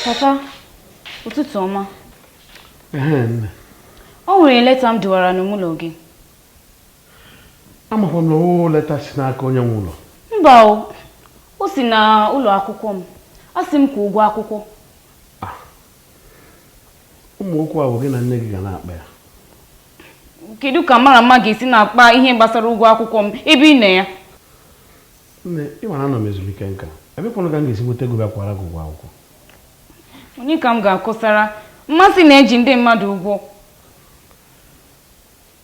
Papa, ụtụtụ ọma. O nwere leta m dọwara n'ụlọ gị. Amakwa m na o leta si n'aka onye nwe ụlọ. Mba o, o si na ụlọ akwụkwọ m. A sị m kwụọ ụgwọ akwụkwọ. Ụmụ okwu ahụ gị na nne gị ga na-akpa ya. Kedu ka mara mma ga-esi na-akpa ihe gbasara ụgwọ akwụkwọ m ebe ị nọ ya? Nne, ị mara anọ m ezumike nka. Ebekwanụ ka m ga-esi nweta ego bịa kwara gị ụgwọ akwụkwọ? Onye ka m ga-akọsara? Mmasị na-eji ndị mmadụ ụgwọ.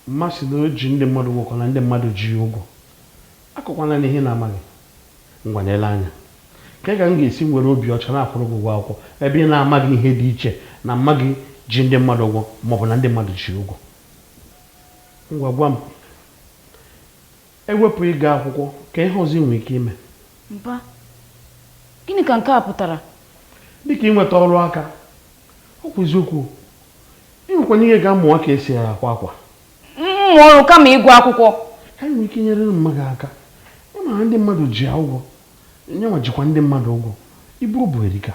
Mmasị na o ji ndị mmadụ ụgwọ kwa na ndị mmadụ ji ya ụgwọ. Akọkwana na ihe na-amaghị. Ngwa n'ele anya. Ka ka m ga-esi nwere obi ọcha na-akwụrụ gị ụgwọ akwụkwọ ebe ị na-amaghị ihe dị iche na mma gị ji ndị mmadụ ụgwọ maọbụ na ndị mmadụ ji ụgwọ. Ngwa gwa m, ewepụ ịga akwụkwọ ka ihe ọzọ ị nwere ike ime. Mpa, gịnị ka nke a pụtara? Dịka ịnweta ọrụ aka, ọ kwa eziokwu, ị nwekwana ihe ga-amụwa ka esi akwa akwa. Mmụ ọrụ kama ịgụ akwụkwọ. Ka anyị nwere ike nyere mmadụ aka. Ị ma na ndị mmadụ ji ụgwọ, nyenwa jikwa ndị mmadụ ụgwọ. Ibu bụ erika.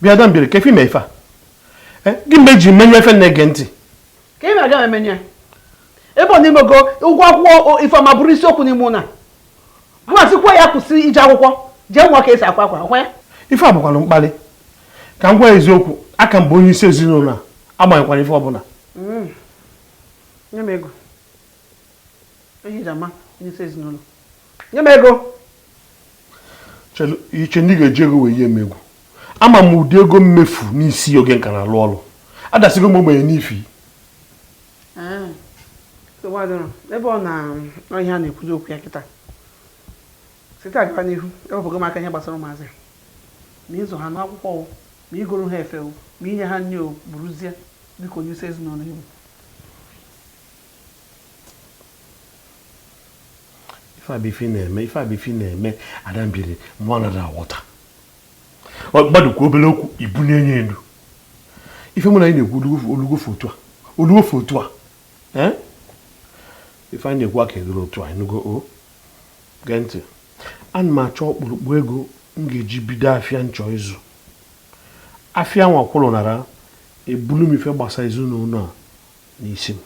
Bịa Dambiri, ka efi mee ife a. Gị mgbe eji menye efe na-ege ntị. Ka ị na-aga emenye ebe ọ n'ime go ụgwọ akwụkwọ Ifeọma bụrụ isiokwu n'ime ụlọ a. Gwa ya kwụsị ije akwụkwọ jee nwa ka esi akwa akwa akwa ya. Ife a bụkwanụ mkpali. Ka m gwa eziokwu, aka m bụ onye isi ezinụlọ a agbanyekwara ife ọbụla. Nye m ego. Ihe eji ama onye isi ezinụlọ. Nye m ego. Iche ndị ga-eji ego wee yie m egwu. Ama m ụdị ego mmefu n'isi oge nka na-alụ ọrụ. Adasigo m ogbenye n'ifi. Ebe ọ na ihe a na-ekwuzi okwu ya kịta site agawa n'ihu ewepụgo m aka ihe gbasara ụmụazị ma ịzụ ha n'akwụkwọ ma igoro ha efe ma inye ha nri o buruzie dịka onye isi ezinụlọ iwu. Ife a bụ ife na-eme Adambiri mụ anaghị aghọta. Gbadukwa obere okwu ibu na-enye elu. Ife mụ na anyị na-ekwu olugo foto a. Ife anyị na-ekwu aka egoro otu a enugo o. Gee ntị. Ana m achọ ọkpụrụkpụ ego m ga-eji bido afịa nchọ ịzụ. Afịa nwa kwụrụ nara ebulu m ife gbasa ezinụlọ a n'isi m.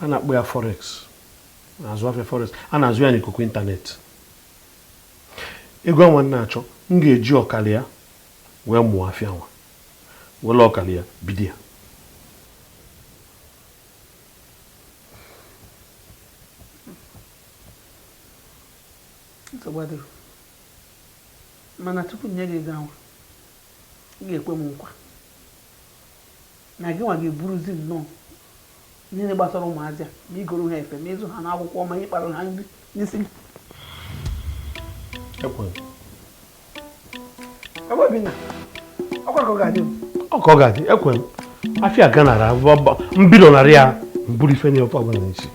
A na-akpọ ya forex. Na-azụ afịa forex. A na-azụ ya n'ikuku ịntanetị. Ego anwa na-achọ m ga-eji ọkara ya wee mụọ afịa nwa. Were ọkara ya bido ya. Nsogbu adịrọ. Mana tupu nye gị ego ahụ, ị ga-ekwe m nkwa na gị nwa ga-eburuzi nnọọ ihe gbasara ụmụazị a ma igoro ha efe ma ịzụ ha n'akwụkwọ ma ịkpara ha nri n'isi. Ọkwa ka ọ ga-adị. Ọ ka ọ ga-adị, ekwe m. Afịa ganara mbido narị ya mburu ife na ofe ọbụla n'isi.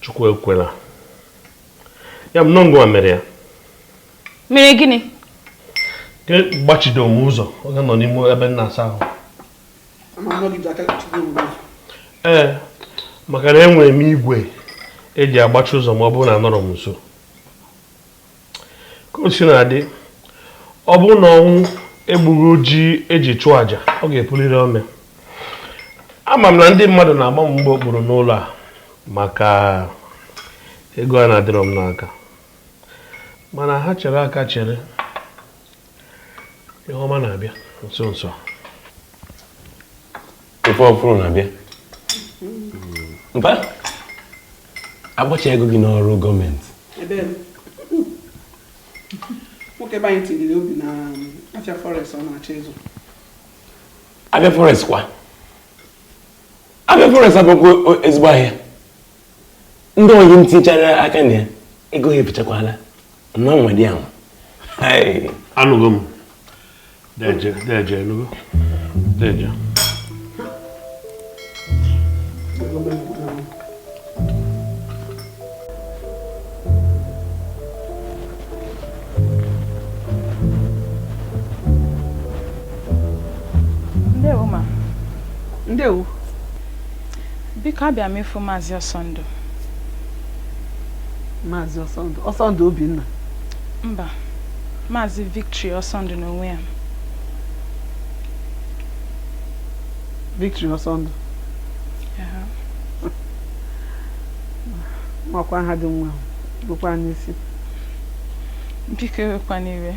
Chukwu ekwela. Ya m nọngwa mere ya. Mere gịnị? Ke gbachido m ụzọ oge nọ n'ime ebe m na-asa ahụ. Ee, maka na enwere m igwe eji agbachi ụzọ ma ọ bụrụ na anọrọ m nso. Ka o si na-adị, ọ bụrụ na ọnwụ egbughị ojii eji chụọ àjà, ọ ga-epuliri ome. Ama m na ndị mmadụ na-agba m mgbe okpuru n'ụlọ a maka ego a na-adịrọ m n'aka. Mana ha chere aka chere, ihe ọma na-abịa nso nso. Ife ọfụrụ na-abịa. Mpa, agbacha ego gị n'ọrụ gọọmenti. Ebe nwoke be anyị tinyere obi na afịa forex ọ na-achọ ịzụ. Afịa forex kwa, afịa forex abụkwa ezigbo ahịa. Ndị oyi m tinyechara aka na ya, ego ha efichakwala nwa nwa di ahụ. Anụgo m. Deje, deje, anụgo. Deje. Ndewo ma. Ndewo. Biko abịa m ịfụ Maazị Ọsọndụ. Maazị Ọsọndụ, Ọsọndụ Obinna? Mba, Maazị Victory Ọsọndụ n'onwe ya. Victory Ọsọndụ? Aha. Makwa aha dị nwa bụkwa n'isi. Biko ewekwana iwe.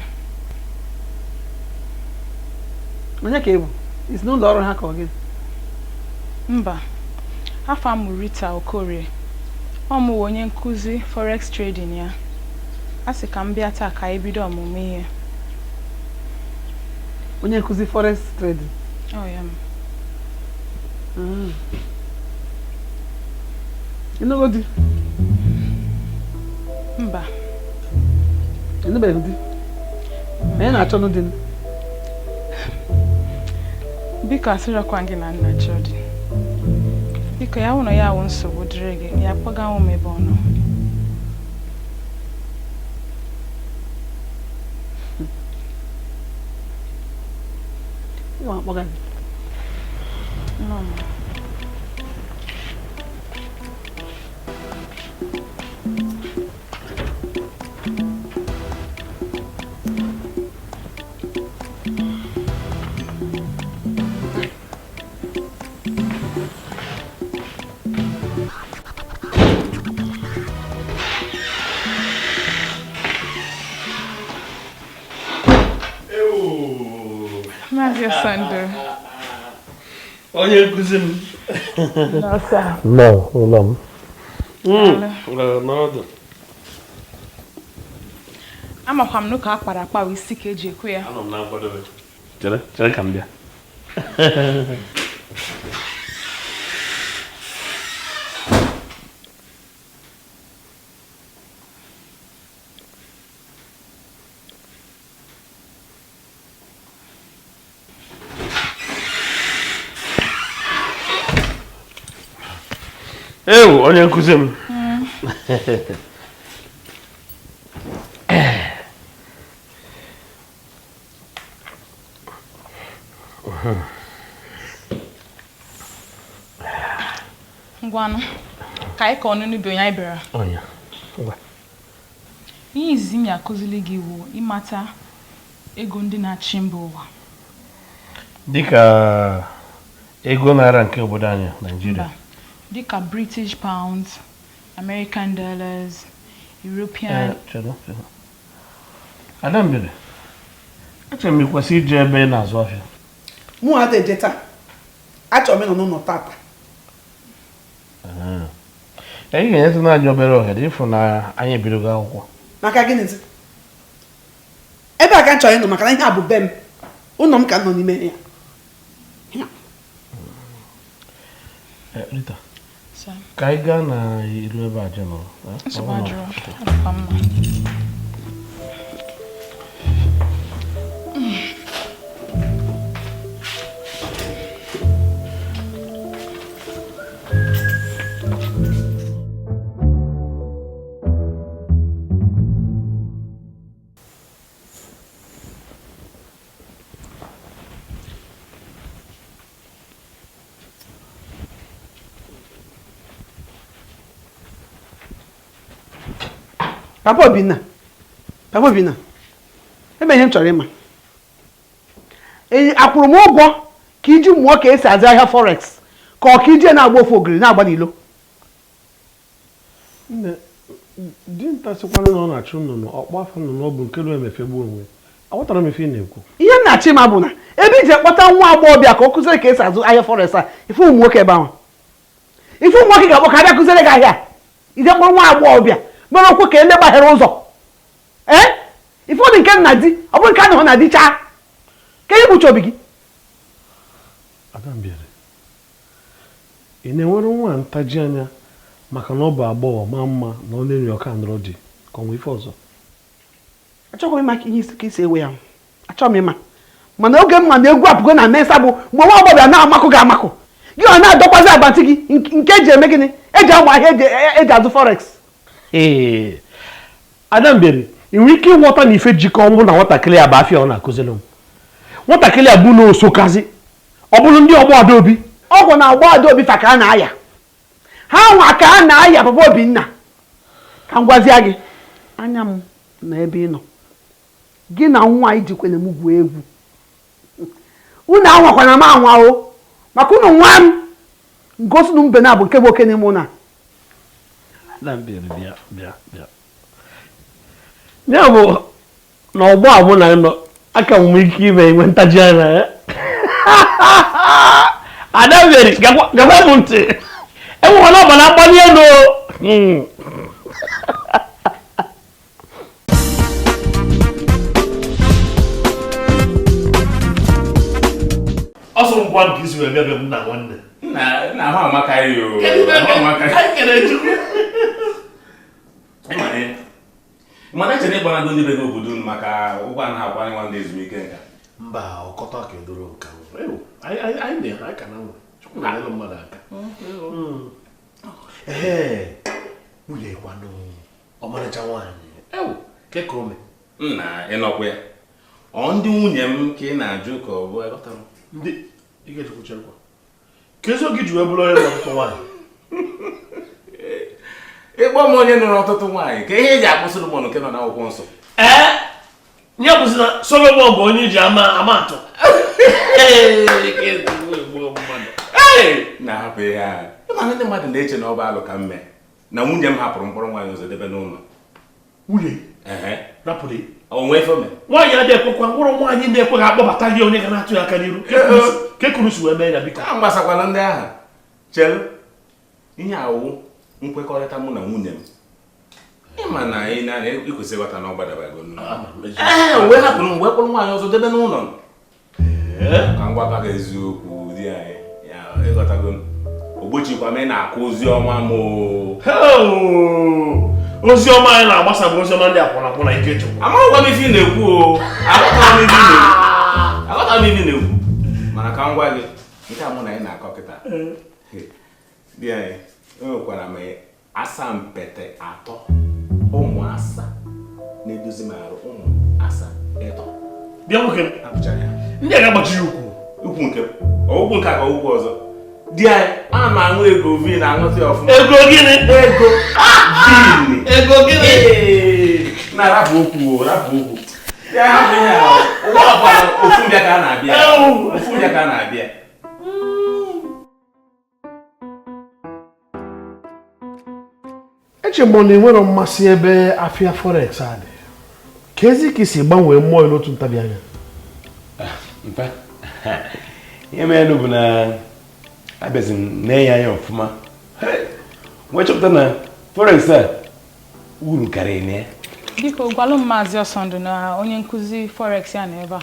Onye ka ị bụ? Isi n'ụlọ ọrụ ha ka ọ gị? Mba, afọ m Rita Okorie. Ọ mụwa onye nkụzi forex trading ya. A sị ka m bịa taa ka anyị bido ọmụmụ ihe. Onye nkụzi forex trading? Ọ ya m. Ịnụgo di? Mba. Ịnụbeghị di? Onye na-achọ nụ di? Biko asịrọkwa gị na nna chọọ di. Biko ya hụ na ya awụ nsogbu dịrị gị, ya kpọga m ebe ọ nọ. Ịwa akpọga gị. Nnọọ ma. Maazị Ọsọndụ. Onye nkụzi m. Nọọsụ. Nnọọ, ụlọ m. Daalụ. N'ọdụ. Amakwa m n'ụka akpara akpa wụ isi ka eji ekwe ya. Anọ m na nkwadobe. Chere, chere ka m bịa. Ewu, onye nkụzi m. Ngwanụ, ka anyị kọọ n'ubi onye anyị bịara. Ọnya. Ngwa. Ihe izizi m ya-akụzili gị wụ ịmata ego ndị na-achị mba ụwa. Dịka ego naira nke obodo anyị, Naịjirịa. Mba, dịka British pounds, American dollars, European. Chere, chere. Adambere, echere m ikwesị ije ebe ị na-azụ afịa. Mụ ada eje taa. Achọrọ m ịnọ n'ụlọ tata. Anyị ga-enyetụ anyị obere ohere ịfụ na anyị ebidogo akwụkwọ. Maka gịnịzi? Ebe a ka m chọrọ ịnọ maka na ihe a bụ be m. Ụlọ m ka m nọ n'ime ya. Rita, ka anyị gaa na iru ebe a jee nọrọ. Nsogbu adịrọ, ọ dịkwa mma. Papa Obinna, Papa Obinna, ebe ihe m chọrọ ịma. Ee, akwụrụ m ụgwọ ka iji mụọ ka esi azụ ahịa forex ka ọ ka ije na-agba ofe ogiri na-agba n'ilo. Nne, dinta sịkwana na ọ na-achụ nnụnụ, ọkpọ afọ nnụnụ ọ bụ nke ruo emefegbu onwe. Aghọtara m ife ị na-ekwu. Ihe m na-achọ ịma bụ na ebe iji kpọta nwa agbọghọbịa ka ọ kụziere ka esi azụ ahịa forex a, ife ụmụ nwoke ebe ahụ. Ife ụmụ nwoke ga-akpọ ka a bịa kụziere gị ahịa. Ije kpọrọ nwa agbọghọbịa Mere okwu ka ele gbaghere ụzọ. Ee, ife ọ dị nke nna di, ọ bụrụ nke a nụhụ na di chaa. Ka ihe kpuchi obi gị. Adambiere, ị na-enwere nwa ntaji anya maka na ọ bụ agbọghọ maa mma na ọ na-eri ọka nọrọ di ka ọ nwee ife ọzọ. Achọghị m ịma ihe isi ka isi ewe ya. Achọghị m ịma. Mana oge mma na egwu apụgo na mensa bụ mgbe nwa agbọghọbịa na-amakụ gị amakụ. Gị ọ na-adọkwazi agbantị gị nke eji eme gịnị? Eji amụ ahịa eji azụ forex. Ee, Adambiere, ị nwere ike ịghọta na ife jikọ mụ na nwatakịrị a bụ afịa ọ na-akụziri m. Nwatakịrị a bụ na osokazi ọ bụrụ ndị ọgbọ Adaobi. Ọgwụ na ọgbọ Adaobi fa ka a na-aya. Ha nwa ka a na-aya papa Obinna. Ka m gwazie gị, anya m na ebe ị nọ. Gị na nwa ijikwana m gwuo egwu. Unu anwakwana m anwa o. Maka unu nwa m ngosi na mbe na bụ nke bụ oke n'ime ụlọ a. Adambiere, bịa bịa bịa. Ya bụ na ọgbọ a mụ na nọ aka m nwee ike ime inwe ntaji anya ya. Adambiere, gakwa m ntị. Enwekwana ọbara mgbali elu o. Ọ sụrụ ngwa nke isi wee bịa bịa m na nwanne. Nna ahụ amakaghị o. Ahụ amakaghị. Anyị kere Chukwu. Mana eche na ịgbanago ndị be gị obodo unu maka ụgwọ a na-akwanye nwa ndị ezumike nka. Mba, ọkọta ka edoro nka. Anyị na anyị ka na nwe. Chukwu na-enyere mmadụ aka. Ee, nwunye kwanụ ọmarịcha nwaanyị. Ewu, ke ka ome. Nna, ịnọkwa ya. Ọ ndị nwunye m ka ị na-ajụ ka ọ bụ aghọtara m. Ndị Ikechukwu cherekwa. Ka ezi oge ji wee bụrụ onye nụrụ ọtụtụ nwaanyị. Ịkpọ m onye nụrụ ọtụtụ nwaanyị ka ihe eji akpụ Solomon nke nọ n'akwụkwọ nsọ. Ee, ya bụzi na Solomon bụ onye iji ama atụ. Ee, na-ahapụ ihe ahụ. Ịma ndị mmadụ na-eche na ọ bụ alụ ka mme na nwunye m hapụrụ mkpọrọ nwaanyị ụzọ debe n'ụlọ. Nwunye rapụrụ onwe ife ome. Nwaanyị adịghị ekwekwa mkpụrụ nwaanyị na-ekwe ka akpọbata gị onye ga na-atụ ya aka n'iru. Ka ekuru si wee mee ya biko. A gbasakwala ndị ahụ. Chere ihe awụ nkwekọrịta mụ na nwunye m. Ịma na anyị na ịkwesịrị ịghọta na ọ gbadabago n'ụlọ. Ee, wee hapụrụ m wee kpọrọ nwaanyị ọzọ debe n'ụlọ. Ka m gwakwa gị eziokwu di anyị ya ịghọtago m. Ogbochikwa m ị na-akụ ozi ọma m o. Ozi ọma anyị na-agbasa bụ ozi ọma ndị akwụna akwụna Ikechukwu. Amaghịkwa m ife ị na-ekwu o. Aghọtara m ife ị na-ekwu. Aghọtara m ife ị na-ekwu. Mana ka m gwa gị, nke a mụ na anyị na-akọ kịta. Di anyị, enwekwara m asampete atọ, ụmụ asa na-edozi m arụ, ụmụ asa ịtọ. Bịa nwoke m. Apụchara ya. Ndị a ga-agbaji ya ukwu. Ukwu nke m. Ọ ukwu nke a ka ukwu ọzọ. Di anyị, ana m aṅụ ego vin aṅụtị ọfụma. Ego gịnị? Ego vin. Ego gịnị? Na-arapụ okwu, rapụ okwu. Ya hapụ ihe a. Ụwa ọbụla ofu mbịa ka a na-abịa. Ofu mbịa ka a na-abịa. Eche m na enwere mmasị ebe afịa forex a dị. Ka ezi ka isi gbanwee mmụọ n'otu ntabi anya. Mpa, ihe mere bụ na abịazi m na-enye anya ọfụma. Wee chọpụta na forex a uru karịrị na ya. Biko gwalụ m Maazị Ọsọndụ na onye nkụzi forex ya nọ ebe a.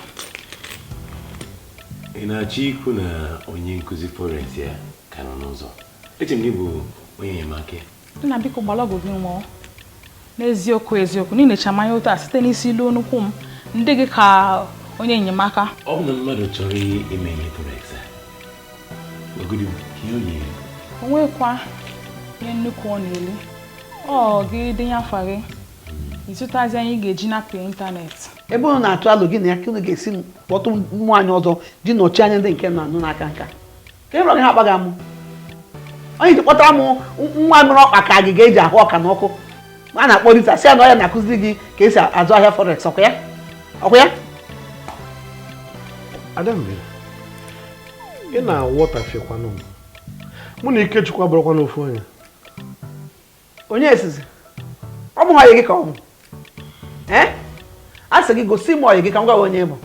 Ị na-achọ ikwu na onye nkụzi forex ya ka nọ n'ụzọ? Eche m na ị bụ onye enyemaka ya. Nna biko gbara ọgwụ gị nwụọ. N'eziokwu eziokwu, niile chamanya otu a site n'isi ilu nnukwu m ndị gị ka onye enyemaka. Ọ bụ na mmadụ chọrọ ime ihe forex a, gwagodi m ka ihe o nyere. O nwekwa ihe nnukwu ọ na-elu. Ọ gị denye afa gị, ịzụtazi anyị ga-eji napụ ịntanetị. Ebe unu na-atụ alụ gị na ya ka unu ga-esi kpọtụ nwaanyị ọzọ ji nọchi anya ndị nke na-anụ n'aka nka. Ka ịrọ gị ha akpaghị amụ. Onye ji kpọtara m nwa mere ọkpa ka agịga eji ahụ ọka n'ọkụ. A na-akpọ Rita, sị ya na ọ ya na-akụziri gị ka esi azụ ahịa forex, ọkwa ya? Ọkwa ya? Adambiere, ị na-aghọtafiekwanụ m. Mụ na Ikechukwu abụrụkwa n'ofu onye. Onye esizi? Ọ bụ ọyị gị ka ọ bụ? Ee? A sị gị gosi m ọyị gị ka m gwa gị onye bụ.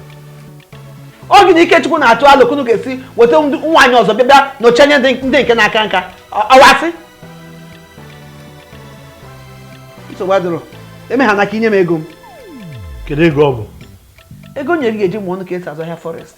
Ọ gị na Ikechukwu na-atụ alụ ka unu ga-esi weta nwaanyị ọzọ bịa bịa nọchi anya ndị nke na-aka nka. Ọwasị? Nsogbu adịrọ. Eme ha n'aka inye m ego m. Kedu ego ọ bụ? Ego m nyere gị ga-eji mụọ ọnụ ka esi azụ ahịa forest.